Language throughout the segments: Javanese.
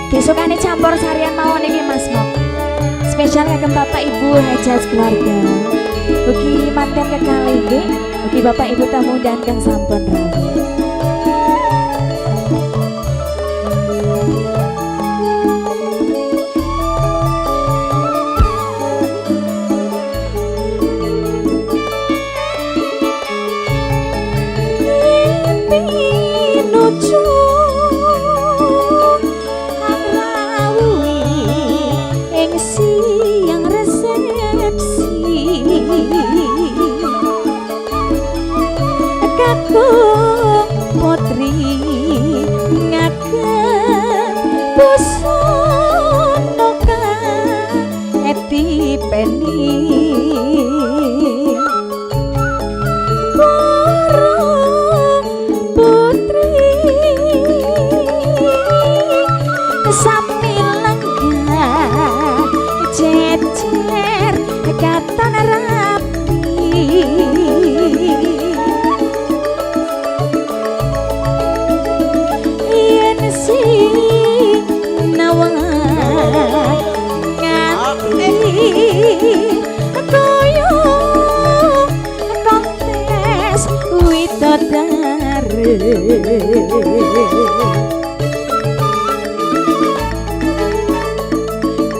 Disukani campur sarian mawon iki Mas Mok. Spesial kagem Bapak Ibu hajat keluarga. Ugi manten kekalih nggih, ugi Bapak Ibu tamu undangan kang sampun rawuh.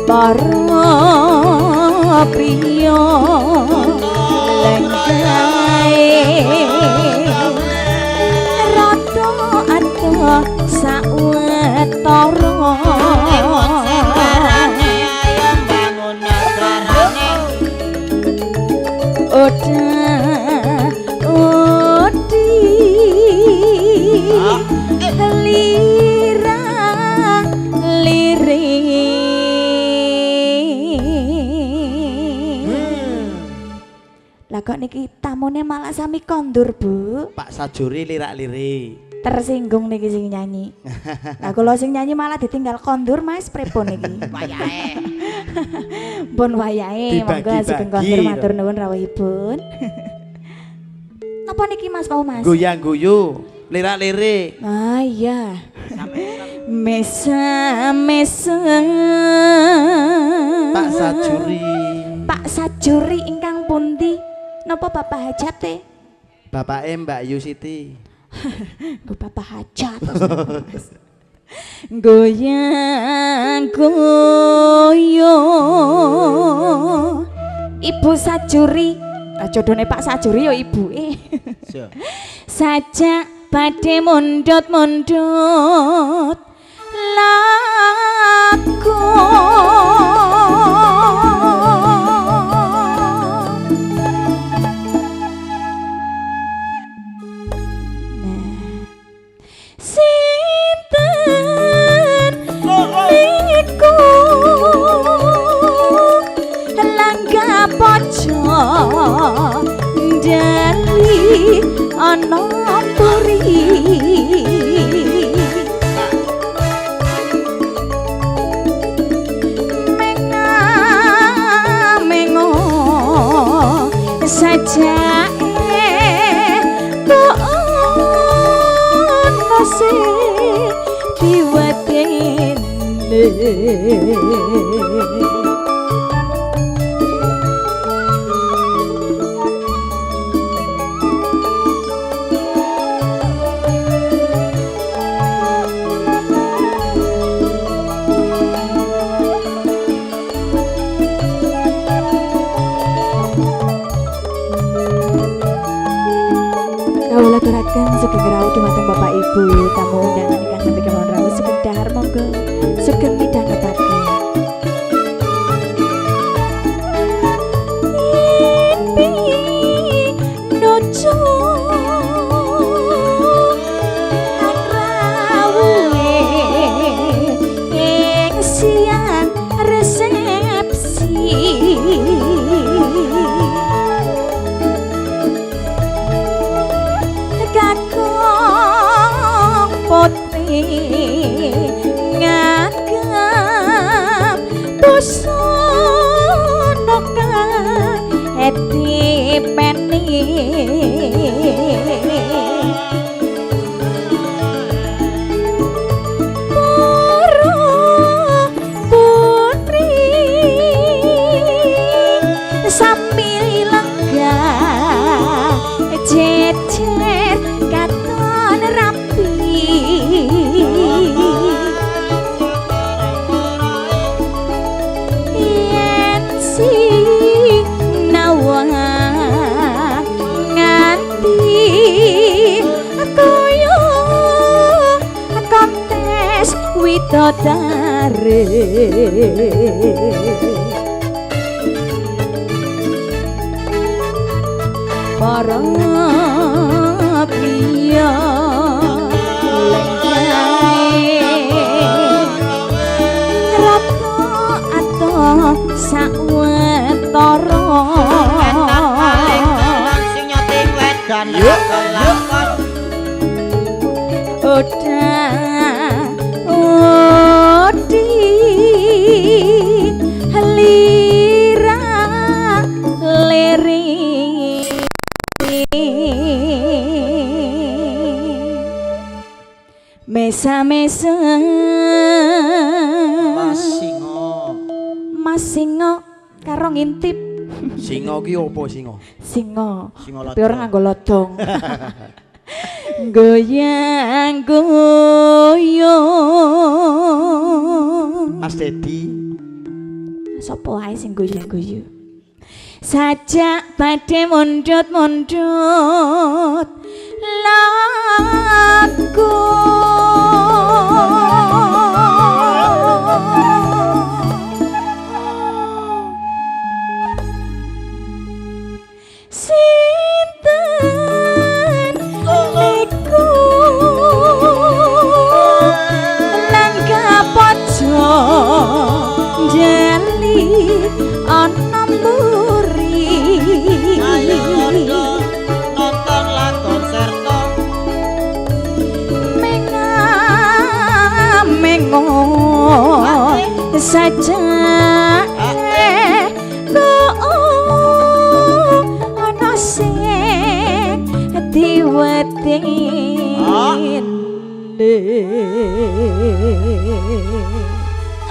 Para priya lenggahe rada adoh sawetara Kok niki tamune malah sami kondur, Bu. Pak Sajuri lirak-lirik. Tersinggung niki sing nyanyi. Lah kula sing nyanyi malah ditinggal kondur, Mas, pripun niki? Wayahe. Pun wayahe, monggo sugeng kondur matur nuwun rawuhipun. Napa niki Mas Pau Mas? Guyang-guyu, lirak-lirik. Ah iya. Mesa-mesa. Pak Sajuri. Pak Sajuri ingkang pundi? Napa Bapak hajate? Bapake Mbak Yu Siti. Nggo Bapak hajat. Goyang goyo. Ibu Sajuri. Ah jodone Pak Sajuri ya ibuke. Sajak badhe mundhut-mundhut laku. Dali ana puri menga mengo sajake kok ono sing diwedene. Kawula aturaken sugeng rawuh dumateng Bapak Ibu tamu undangan ingkang nembe kemawon rawuh sugeng dahar monggo sugeng midhangetaken. Nuju rawuhe ing siang resepsi. Kakung putri ngagem busana eti peni. Para Totare para priya lenggahe rata atoh sawetara sing nyoting wedan lakon oda odi lira leri mesa-mesa Mas Singo. Mas Singo karo ngintip. Singo ki opo singo? Singo. Singo Tapi ora lodong. nganggo lodong. Goyang goyong. Mas Dedi. Sopo wae sing goyang-goyong. Sajak badhe mundhut-mundhut laku. Sinten niku lan kapojo jali ana mburi. Ayo padha nonton lakon serta menga mengo saja ana sing diwedeni.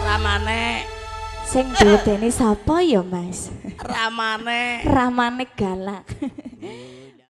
Ramane. Sing diwedeni sapa ya, Mas? Ramane. Ramane galak.